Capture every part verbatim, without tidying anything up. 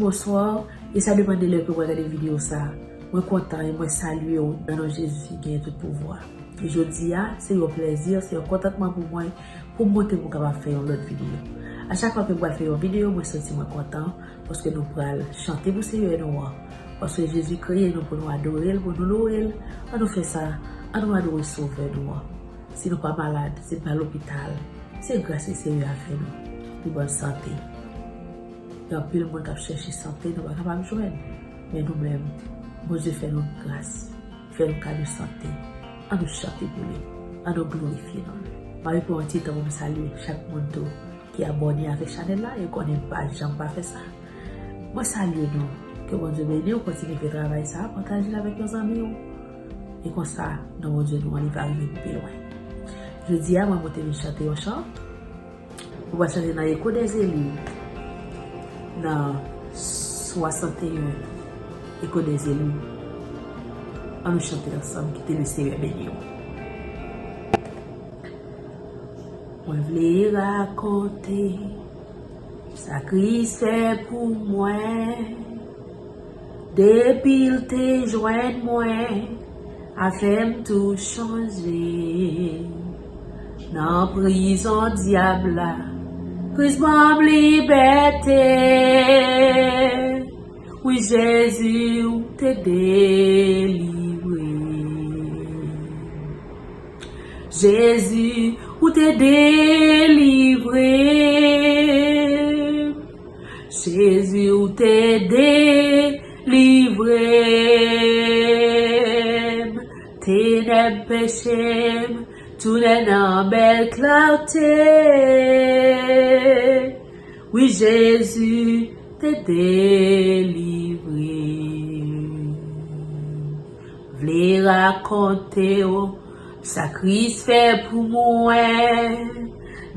Bonswa, e sa depann de lè ke w pral gade videyo sa. Mwen kontan e mwen salye w nan non Jezi ki genyen tout pouvwa. E jodi a, se yon plèzi, se yon kontantman pou mwen, pou m montre pou m kapab fè yon lòt videyo. A chak fwa ke m pral fè yon videyo, mwen santi mwen kontan, paske nou pral chante pou Senyè nou an. Paske Jezi kreye nou pou nou adore l, pou nou lwe l. Ann nou fè sa, ann nou adore Sovè nou an. Si nou pa malad, si n pa lopital, se gras ke Senyè a fè nou. Li ban n sante. Gen anpil moun k ap chèche sante, nou pa kapab jwenn. Men nou menm, Bondye fè nou gras, fè nou kado sante. Ann nou chante pou li, ann nou glorifye non l. M ap pran yon ti tan pou m salye chak moun tou ki abòne avèk chanèl la, e konnen m pa janm pa fè sa. Mwen salye nou. Ke Bondye beni w, kontinye fè travay sa, pataje l avèk yon zanmi w. E konsa, non Bondye nou an, li va rive pi lwen. Jodi a, mwen monte vin chante yon chan. Nou va chante nan Echo des Élus, nan swasanteyen Echo des Élus. Ann nou chante ansanm, kite Lesenyè beni w. Mwen vle rakonte sa Kris fè pou mwen. Depi l te jwenn mwen, afè m tou chanje. Nan prizon dyab la, Kris ban m libète. Wi, Jezi, ou te delivre m. Jezi, ou te delivre m. Jezi, ou te delivre m. Tenèb peche m tounen nan bèl klarte. Wi, Jezi te delivre m. Vle rakonte w sa Kris fè pou mwen.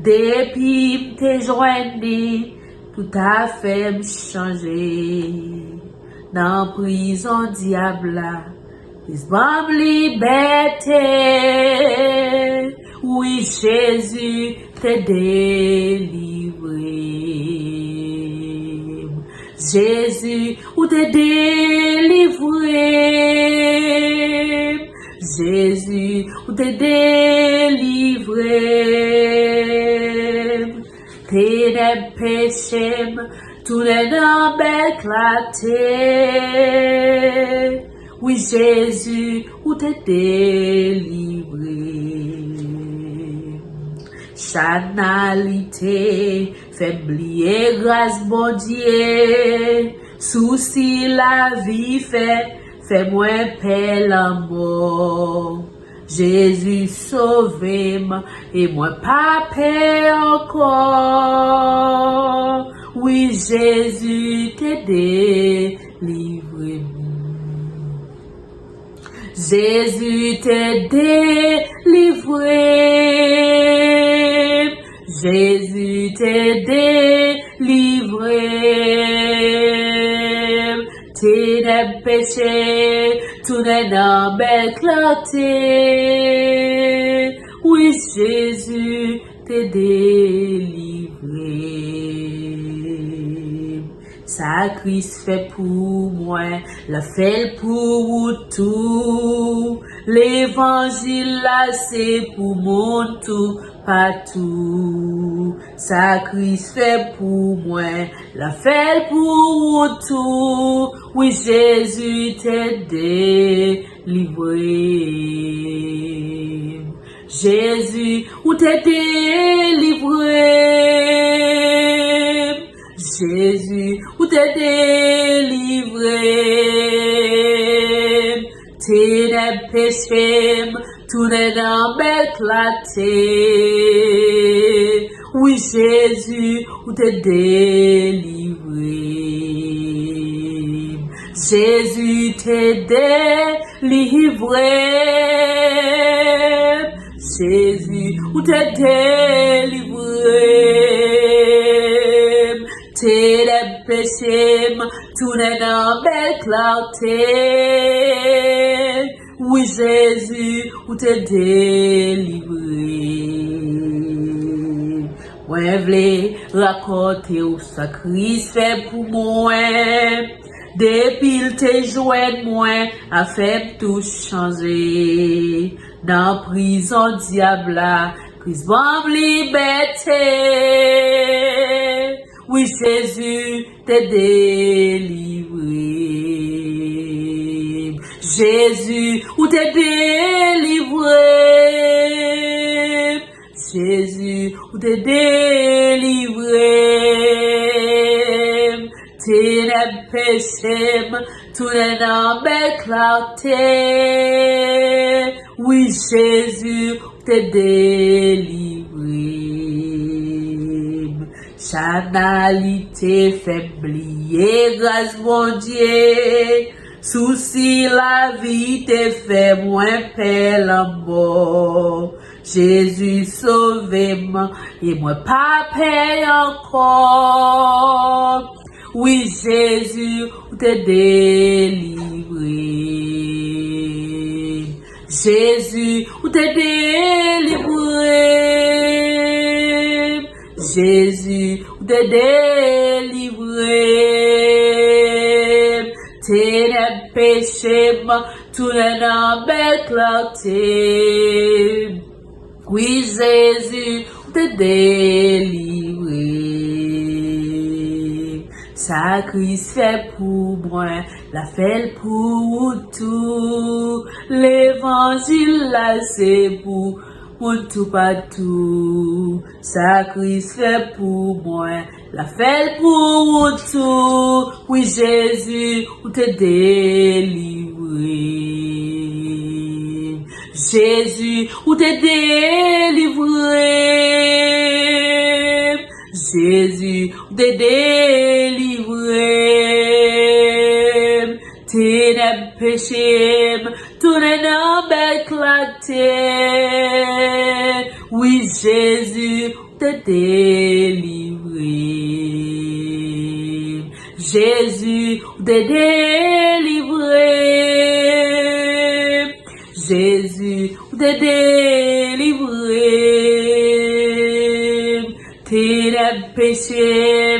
Depi m te jwenn li, tout afè m chanje. Nan prizon dyab la, Kris ban m libète. Wi, Jezi te delivre m. Jezi, ou te delivre m. Jezi, ou te delivre m. Tenèb peche m tounen nan bèl klarte. Wi, Jezi, ou te delivre m. Chanalite fè m bliye gras Bondye. Sousi lavi fè, fè mwen pè lanmò. Jezi sove m e mwen pa pè ankò. Wi, Jezi te delivre m. Jezi te delivre m. Jezi te delivre m. Tenèb peche tounen nan bèl klarte. Wi, Jezi te delivre m. Sa Kris fè pou mwen, l ap fè l pou ou tou. Levanjil la se pou moun toupatou. Sa Kris fè pou mwen, l ap fè l pou ou tou. Wi, Jezi te delivre m. Jezi, ou te delivre m. Jezi, ou te delivre m. Tenèb peche m tounen nan bèl klarte. Wi, Jezi, ou te delivre m. Jezi te delivre m. Jezi, ou te delivre m. Tenèb peche m tounen nan bèl klarte. Wi, Jezi, ou te delivre m. Mwen vle rakonte w sa Kris fè pou mwen. Depi l te jwenn mwen, afè m tou chanje. Nan prizon dyab la, Kris ban m libète. Wi, Jezi te delivre m. Jezi, ou te delivre m. Jezi, ou te delivre m. Tenèb peche m tounen nan bèl klate. Wi, Jezi, ou te delivre m. Chana li te fè m bliye gras Bondye. Sousi lavi te fè mwen pè lanmò. Jezi sove m e mwen pa pè ankò. Wi, Jezi, ou te delivre m. Jezi, ou te delivre m. Jezi, ou te delivre m. Tenèb peche m tounen nan bèl klate. Wi, Jezi, ou te delivre m. Sa Kris fè pou mwen, l a fè l pou ou tou. Levanjil la se pou moun toupatou. Sa Kris fè pou mwen, l a fè l pou ou tou. Wi, Jezi, ou te delivre m. Jezi, ou te delivre m. Jezi, ou te delivre m. Tenèb peche m tounen nan bèl klate. Wi, Jezi, ou te delivre m. Jezi, ou te delivre m. Jezi, ou te delivre m. Tenèb peche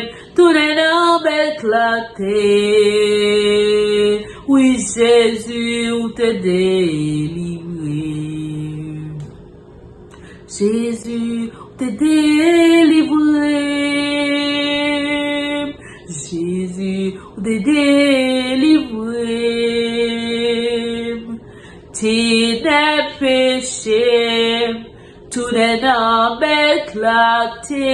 m tounen nan bèl klate. Wi, Jezi, ou te delivre m. Jezi, ou te delivre m. Jezi, ou te delivre m. Tenèb peche m tounen nan bèl klate.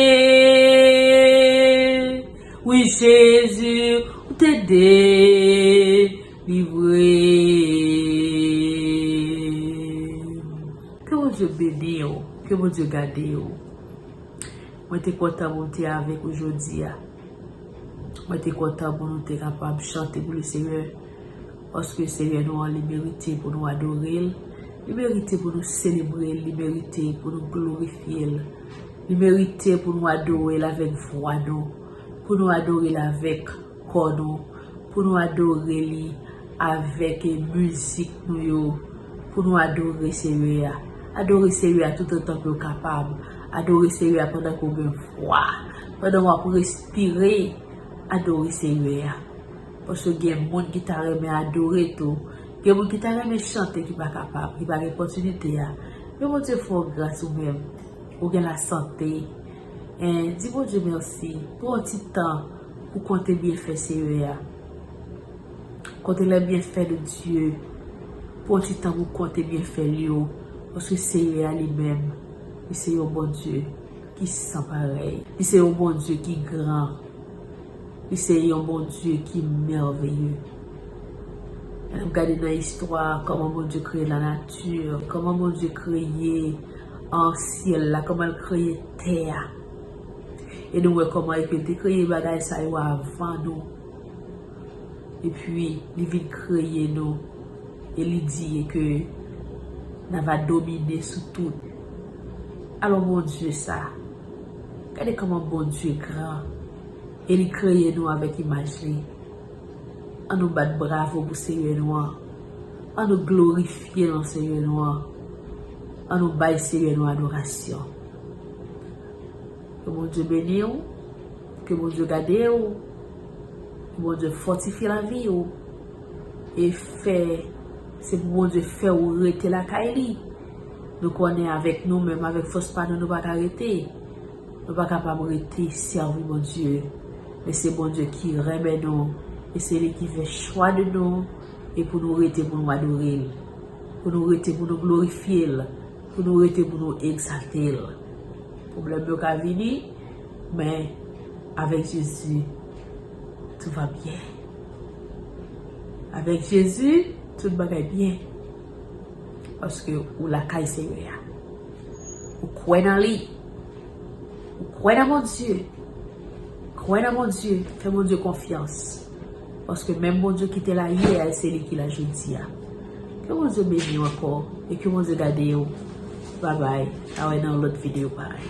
Wi, Jezi, ou te delivre m. Ke Bondye beni w, ke Bondye gade w. Mwen te kontan pou m te avèk ou jodi a. Mwen te kontan pou nou te kapab chante pou Lesenyè, paske Senyè nou an, li merite pou nou adore l, li merite pou nou selebre l, li merite pou nou glorifye l, li merite pou nou adore l avèk vwa nou, pou nou adore l avèk kò nou, pou nou adore li avèk mizik nou yo, pou nou adore Senyè a. Adore Senyè a toutotan ke w kapab. Adore Senyè a pandan ke w gen vwa. Pandan w ap respire, adore Senyè a. Paske gen moun ki ta renmen adore tou. Gen moun ki ta renmen chante ki pa kapab, ki pa gen opòtinite a. Men Bondye fè w gras ou menm. Ou gen lasante. En, di Bondye mèsi. Pran yon ti tan pou konte byenfè Senyè a. Comptez les bienfaits de Dieu. Pran yon ti tan pou konte byenfè li yo. Paske Senyè a li menm, li se yon Bondye ki san parèy. Li se yon Bondye ki gran. Li se yon Bondye ki mèveye. Ann ap gade nan istwa kòman Bondye kreye lanati, kòman Bondye kreye, an, syèl la, kòman l kreye tè a. E nou wè kòman e ke l te kreye bagay sa yo avan nou. Epi, li vin kreye nou. E li di ke n ava domine sou tout. Alò, Bondye sa, gade kòman Bondye gran. E li kreye nou avèk imaj li. Ann nou bat bravo pou Senyè nou an. Ann nou glorifye non Senyè nou an. Ann nou bay Senyè nou adorasyon. Bondye beni w, ke Bondye gade w, ke Bondye fòtifye lavi w, e fè, se pou Bondye fè w rete lakay li. Nou konnen avèk nou menm, avèk fòs pa nou, nou pa ka rete. Nou pa kapab rete sèvi Bondye. Men se Bondye ki renmen nou, e se li ki fè chwa de nou, e pou nou rete pou nou adore l, pou nou rete pou nou glorifye l, pou nou rete pou nou egzalte l. Pwoblèm yo ka vini, men avèk Jezi, tout va byen. Avèk Jezi, tout bagay byen. Paske ou lakay Senyè a. Ou kwè nan li. Ou kwè nan Bondye. Kwè nan Bondye. Fè Bondye konfyans. Paske menm Bondye ki te la yè a, se li ki la jodi a. Ke Bondye beni w ankò. E ke Bondye gade w. Babay. A wè nan lòt videyo parèy.